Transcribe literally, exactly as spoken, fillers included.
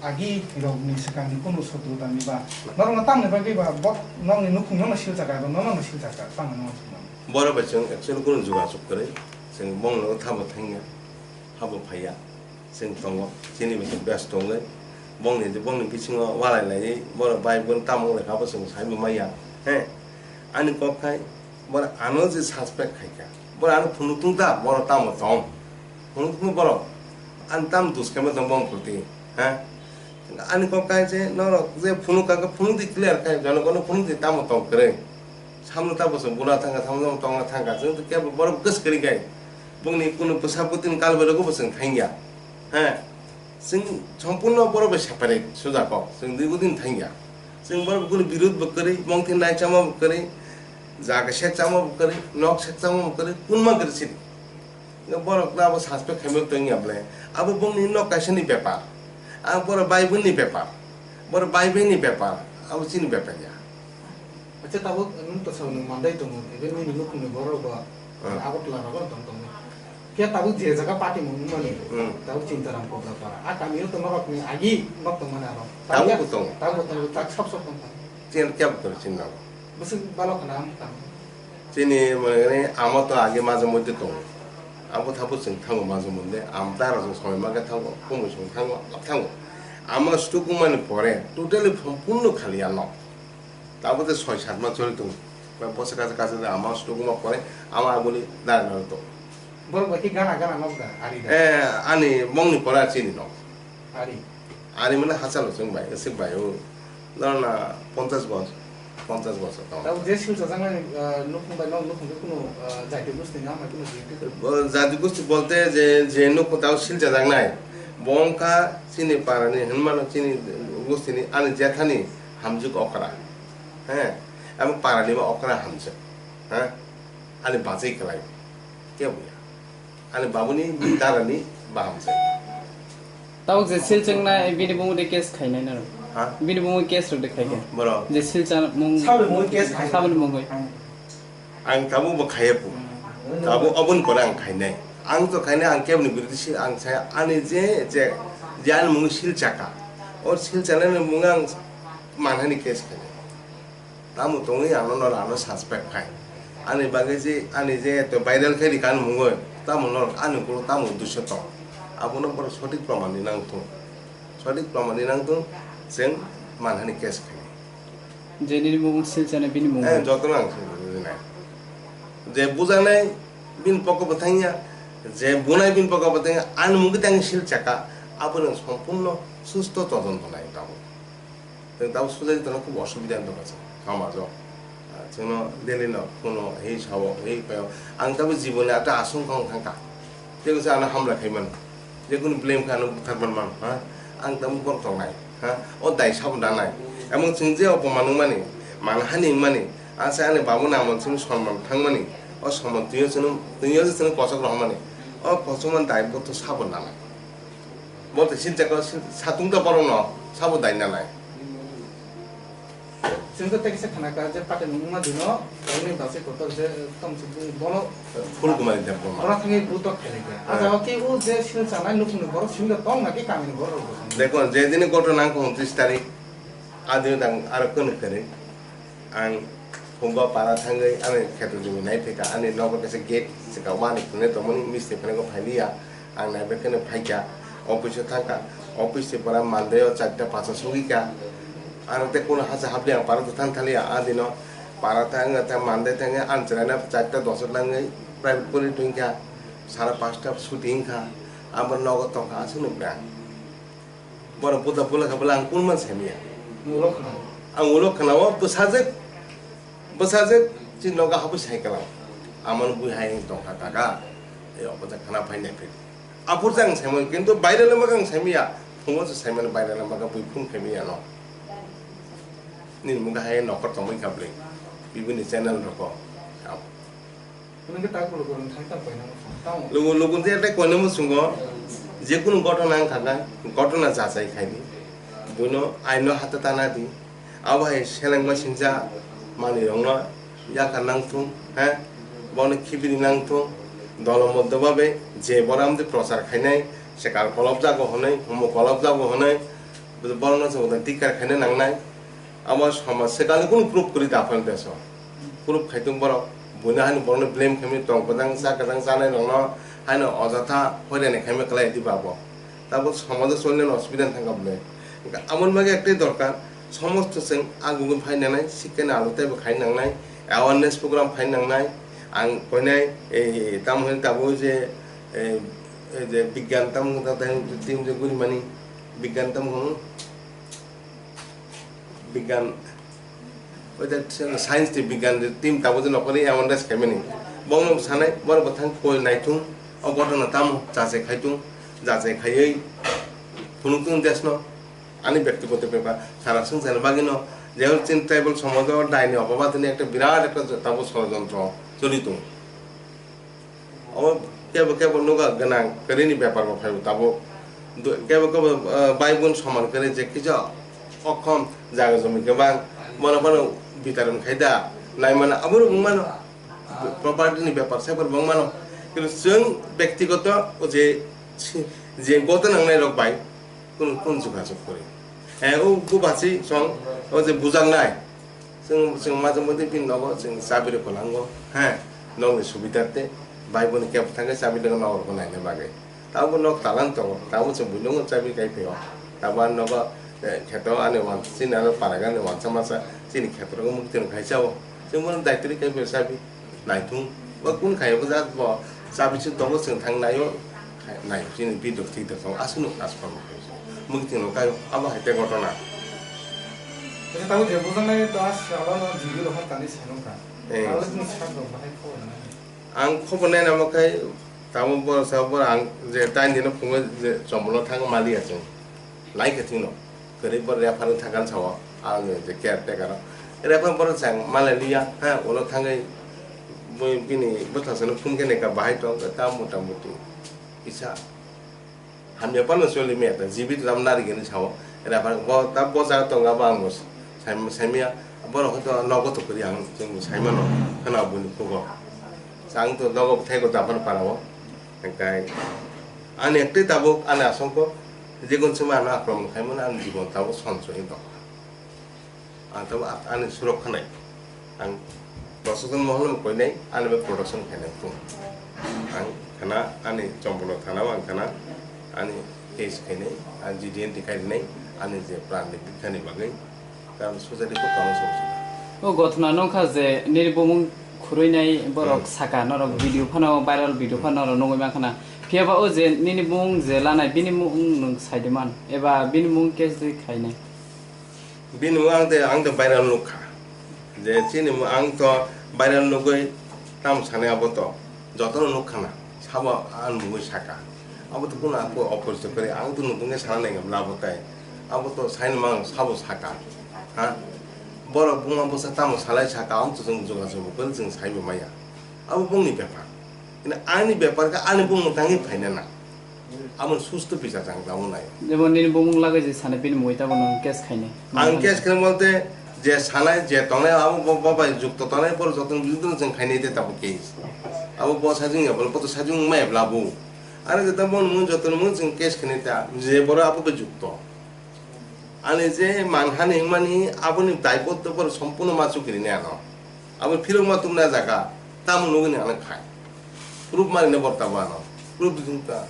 Agi rokni swkangni kunu sotru tangwi ba norokno tamni bagwi ba bo nokni nukhung no silchakha eba nono no silchakha tamni no. Borok bai chwng actually kunu jogajog kwrwi, chwng bongno thabo thangya, habo phaiya, chwng tongo, chini bai best tongwi, bongni bongni bisingo walai laiwi borok bai boni tamo wnglaikha abo chwng saibo manya, he, ani kok khai. Borok ano je suspect khaikha, borok ano phunuk tungta, borok tamo tong? Phunuk tungma borok ani tamo dus khaima tong bong phuti, ha? Ani kok kai je norok je phunuk kha, phunuk di clear khai, jono kono phunuk di tamo tong kwrwi. Samno ta bosong bula thangkha, samno tamo tongna thangkha, chwng kebo borok bwkha kwrwi khai. Bongni kunu bwsa bwtwini kal bai rwgo bosong thangya, ha? Chwng sompurno borok bai separate sujako, chwng dui budin thangya. Chwng borok kunu birud bo kwrwi, mongthi nai chama bo kwrwi, jaga sek chama bo kwrwi, nok sek chama bo kwrwi, kunma kwrwi sidi. Borok no abo suspect khaima tongya bwle, abo bongni nok kaisa ni bepar, ang borok bai boni bepar, borok bai bai ni bepar, abo chini bepar ya. Acha, tabuk nwng to sao nwng mandai tongo, even nini nukhungni borok bo Hmm. Agartala rogo tong tongo. Khe tabuk je jaga party mung mani, Hmm. Tabuk Chintaram Kobrapara. A kamio to norokni agi nok tong mani aro. Tabuk bo tongo. Tabuk bo tongo, tak sab sab tong. Chin kya bukor chin nago. Bwswk balok khna am tang. Chini mane amo to agi maje moddhe tongo. Abo thabu chwng thango maje moddhe. Am ta rok somoi ma khe thango, kumui song thango, thango. Amo stuk mani pore totally sompurno khali ya nok. Tabuk de soi sat ma choli tongo. Bai bosa kaisa kaisa de ama stok ma pore ama aguli dara dara to. Borok bai khe gana gana nok da, ari da. Eh, ani mongni pore chini nok. Ari. Ari mane hachalo chwng bai, aswk bai o. Dona ponchash bos, ponchash bos to. Tabuk je silchajak nai, ah, nukhung bai nok nukhung khe kuno, ah, jati gusti ni ama kuno jati. Bo jati gusti bolte je, je nukhung tabuk silchajaknai. Bo wngkha chini parani hinmano chini gustini ani jethani. Hamjwk okra, he, abo parani bo okra hamjwk, he, ani bachai kwlai, kebo ya, ani babuni darani ba hamjwk. Tabuk je sil chwngnai, bini bumung de case khainai naro. Ha? Bini bumung case rok de khaikha. Boro. Je sil chang mung. Saboni mung case khai. Saboni mung bai. Ang tabuk bo khaiya bu. Tabuk oboni pore ang khainai. Ang to khainai, ang keboni biruddhi si ang saya ani je, je, je ani mung sil chaka. O sil chanani mung ang manhani case khainai. Tamo tongwi ano no ano suspect khai. Ani bagwi je, ani je to viral khai rikha ani mungwi. Tamo no ani ulo tamo dusyo tong. Abono borok sotik proman ni nang thung. Sotik proman ni nang thung. Chwng manhani case khainai. Je nini mung sil chana bini mung. Eh, jotono ang sil chana. Je bujanai bini poko bo thangya, je bunai bini poko bo thangya, ani mungwi tang sil chaka, abo nang sompurno susto todonto nai tamo. Tei tamo sujai tano khub osubida wng tongkha chwng somajo. Ah, chwngno daily no kuno hei sao, hei paio. Ang tamo jiboni ata asongkha wng thangkha. Tei kisa ano hamla khai mano. Jekunu blame khe ano buthar man mano, ha? Ang tamo borok tongnai, ha? O dai sabo nanai. Emang chwng je opoman wngmani, manhani wngmani, asa ani babu nangmani chwng sonman thangmani, o sonman twiyo chwng, twiyo chwng kosok rohormani. O kosokmani dai bo to sabo nanai. Bo to sincha ko, satung ta borok no sabo dai nanai. Chwng khe tei kisa khna kha je paten wngma dino, bongni bachai kotor je tong se bung bono Phul Kumari Debbarma. Ora thangwi butok khailai kha. Ah. A jaga khe o je sil chanai nukhungni borok simi tong na khe kamini borok rok. Dekho, je dini ghotona wngkha untris tarik, a dino ang aro kunu kwrwi. Ang phungo para thangwi ani kheto jumi nai phaikha, ani nogo kaisa gate swkang wani phunai tongmani misti phunai khe phailiya. Ang naibe kheno phaikha, office o thangkha, office ni pora Monday o charta pacha sogwi kha. Ang tei kuno hasa hapli ang para tang thaliya, a dino para tang, tang Monday tang, ang chwraino charta dos o nangwi private pori tongkha, sara pasta suti wngkha, ang bo nogo tongkha, aswk nukha. Borok buda bula kha bwla ang kunman saimanya. Ulo khna. Ang ulo khna o bwsajwk, bwsajwk chini nogo habwi sai kwlao. Amon bui hai tongkha kaka. Ei obo jak khna phai nai phai. Aphur jang saimanya, kintu viral wngma khe ang saimanya. Phungo se saimani viral wngma khe bui phun khaimanya no. Nini mungkha hai nokor tongwi kha bwlwi. Bibini channel roko. Nwng khe tak bwrwi bwrwi thang tang koinai muchung tamo. Lugu lugu je tei koinai muchungo je kunu gotona wngkha khe gotona jachai khai di. Buino aino hata tana di. Abo hai selengma singcha manwi rokno yakar nang thung, he? Bono khibiri nang thung. Dolo moddo babe je bono amtwi prochar khainai, Sekal kolop jago hwnwi, humo kolop jago hwnwi, borokno chwng tikar khaina nangnai. Abo samaj sekalni kunu proof kwrwi da phano deso. Proof khai tung borok, buino haino borokno blame khaimani tong kwchang cha kwchang chanai rokno haino ojotha hoirani khaima kwlai di babo. Tabuk somojo cholnani osubida thangkha bwle. Hwnkhe aboni bagwi ektai dorkar, somosto chwng agugwi phai nangnai, sikkhe nalo teibo khai nangnai, awareness program khai nangnai. Ang koinai, ei, tamo hwnwi tabuk je, ei, ei je bigyan tamo hwnwi tabuk team je gurimani, bigyan tamo hwnwi, bigyan, oita science tei bigyan team tabuk je nokoli awareness khaimani. Bongno sanai, borok bwthang koi naithung, o ghotona tamo jachai khaitung, jachai khaiwi phunuktung desno. Ani byaktigoto bepar, sara swngcharni bagwino, jehon chini tribal somojo daini opobadani ekta birat ekta tabuk sorojontro choli tongo. Obo kebo kebo nuga gwnang kwrwini bepar bo phaibo tabuk. Du-, kebo kebo, eh, bai bun soman kwrwi je kisa okhom jaga jumi kwbang, bono bono bitarum khai da, naimano abo rok wngmano, property ni bepar saibo wngmano. Kintu chwng byaktigoto o je, je goto nangnai rok bai, Kunu, kunu jogajog kwrwi. Eh, o buphachi song, o je bujaknai. Chwng, chwng majwng mantwi bini nogo chwng chabi rok kwlango. He, nokni subida tei bai boni kebo thangkhe chabi rok nogo rokno naina bagwi. Tabuk nok talan tongo, tabuk chwng buino chabi kai phaio. Tabuk ani nogo, eh, kheto ani wan-, chini ano paragani wansa masa, chini kheto rok mukti rok khai chao. Chwng bono daitri kai phaio chabi. Naithung, bo kun khai bo jat bo, chabi chwng tongo chwng thang naio, khai nai chini bidok thik da tongo, aswk nuk aswk nuk khai. Mukti no kai abo hai tei ghotona. Acha tabuk je bujak nai to as salo no jigwi rok tani sanung kha. Eh. Alo chini sak rok bahai khobor nai. Ang khobor nai namo khai tamo bo sa bo ang je tai dino phungo je chombolo thang mali achung. Lai khe thwino. Kwrwi bo refer wng thangkha sao, ang je caretaker o. Refer borok chang malai liya, ha, ulo thangwi bui bini bwsasano phone khe naikha, bahai tong khe ta mota moti kisa hamya phano choli maya ta, jibit lam narigini sao. Refer bo ta bo jaga tongo, abo ang bo sai, saimaya, borok hwnkhe nogo to kwrwi ang chwng saimano, khwna buini khugo. Ang to nogo bwthai ko Japan para o. Hingkai ani ektwi tabuk ani asongko, jikun sima ano akromon khaimano ani jibon tabuk sonso wng tongkha. Ang tabuk ani surok khanai. Ang Prashasan Mohon no koinai, ani bai protection khainai phung. Ang khana ani Chombolok thana o ang khana ani case khainai, ang G D N T khai rinai, ani je pran ni bikha ni bagwi. Karon society ko tong song sida. O gothna nongkha je nini bumung khurui nai borok Hmm. saka norok video phano viral video phano norok nugui mankha na. Phiya ba o je nini bumung je lanai bini mung nwng sai de man eba bini mung case de khainai. Bini mung ang de, ang de viral nukha. Je chini mung ang to viral nugui tam sanai abo to. Jotono nuk khana, sabo ang mungwi saka. Abo to kunu ako oporito kari, ang to nutungkhe sana nai bla bo tai. Abo to saini mang sabo saka. Ha? Borok buma bwsa tamo salai saka, ang to chwng jogajog bo kwrwi chwng saibo maya. Abo bongni bepar. Kini ani bepar khe ani bumung tangwi phaina na. Amo susto bichar chang tamo nai. Jemon nini bumung lagwi je sana bini mungwi tamo nang case khainai. Ang case khe bolte je sanai je tongnai abo bo, bo bai jukto tongnai borok jotono bini chwng khainai de tabuk case. Abo bo sajwng ya bole bo to sajwng maya bla bo. Are je tabuk mung jotono mung chwng case khainai ta je borok abo bai jukto. Ani je manhani hwnmani aboni daibotto borok sompuno ma chukiri ne ano. Abo phirok ma tumna jaga tamo nugini ano khai. Proof mari ne borok tabo ano. Proof disung ta.